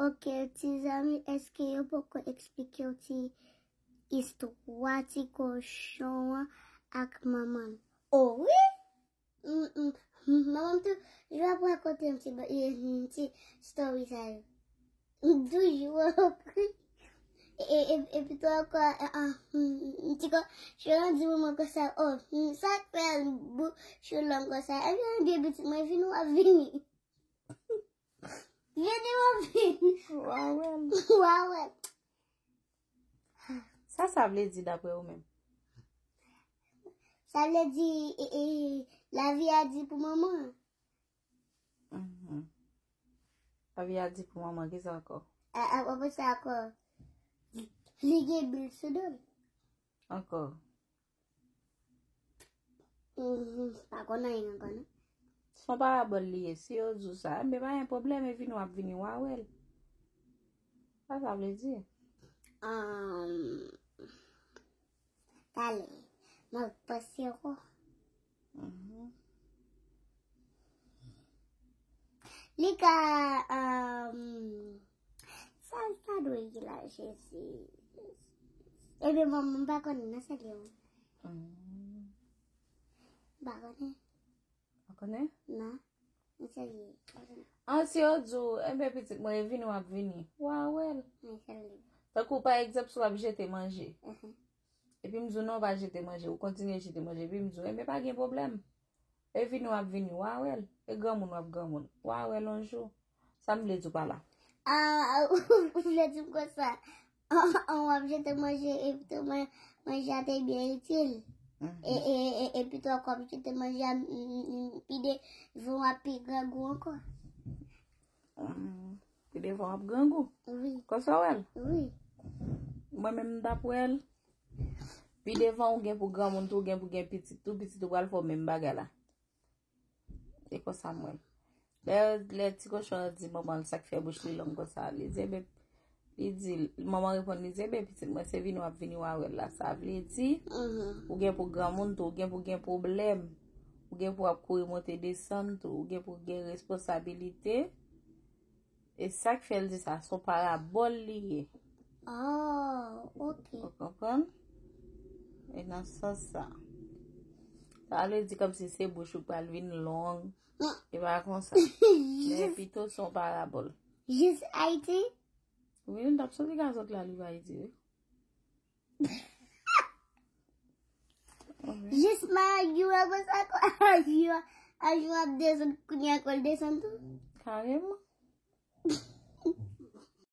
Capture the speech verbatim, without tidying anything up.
Ok, ti zanmi, èske yo poko eksplike w ti istwa ti kochon an ak manman l? O wi! Mm, mm. Manman m toujou ap rakonte m ti ba- e, mm, ti story sa yo. M toujou ap ri. E, e, e, epi tou ankò, e, a, mm, m ti kochon an di manman konsa, o, mm, sa k fè l bouch ou long konsa? Epi yon de pitit mwen vini, w ap vini. Vini, w ap vini. W a wè l. W a wè l. Sa sa vle di dapre ou menm? Sa vle di, e, e, lavi a di pou manman. Mhm. Lavi a di pou manman, kisa ankò? A, a, apre sa ankò, li gen bil sou do l. Ankò. Mhm, pa konn anyen ankò, non. Se yon parabòl li ye. Si yo di w sa, enben pa gen pwoblèm, e vini w ap vini, w a wè l. Sa sa vle di? Ahn, talè, m ap panse ankò. Mhm. Li ka, ahn, sa, sa dwe ye la, Jezi. Ebyen, bon, m pa konnen, non, se li, wi. Mm. M pa konnen. Pa konnen? Non. Non, se li, m pa konnen. An, si yo di w, enben, pitit mwen, e vini, w ap vini. W a wè l. Non, se li. Tankou, pa egzanp, si w ap jete manje. Mhm. Epi m di w, non, pa jete manje. Ou kontinye jete manje. Epi m di w, enben, pa gen pwoblèm. E vini w ap vini, w a wè l. E granmoun w ap granmoun, w a wè l yon jou. Sa m vle di w pa la? Ah, ou vle di m konsa. An, w ap jete manje, epi tou man- manje a te byen itil. Mhm. E, e, e, epi tou ankò, w ap jete manje a, m, m, m, pi devan w ap pi grangou ankò. Mm, pi devan w ap grangou. Wi. Konsa w wè l? Wi. Mwen menm m t ap wè l. Pi devan ou gen pou granmoun tou, ou gen pou gen pitit tou, pitit ou pral fè w menm bagay la. E konsa m wè l. Lè, lè ti kochon an di manman l sa k fè bouch li long konsa, li di, enben, li di, manman reponn, li di, enben, pitit mwen, se vini w ap vini, w a wè l la. Sa vle di, mhm, ou gen pou granmoun tou, ou gen pou gen pwoblèm, ou gen pou ap kouri monte desann tou, ou gen pou gen responsabilite. E sa k fè l di sa, se yon parabòl li ye. Oh, ok. Ou konprann? E nan sans sa. Sa vle di kòmsi se bouch ou k pral vin long. Mm. E pa konsa. Men jis, pito se yon parabòl. Jis Ayiti? Wi, nou t ap soti gazòt la, li pa Ayiti, wi. Jis ma agiw la konsa, agiw, agiw ap desann, kounye a kòl desann tou. Kareman.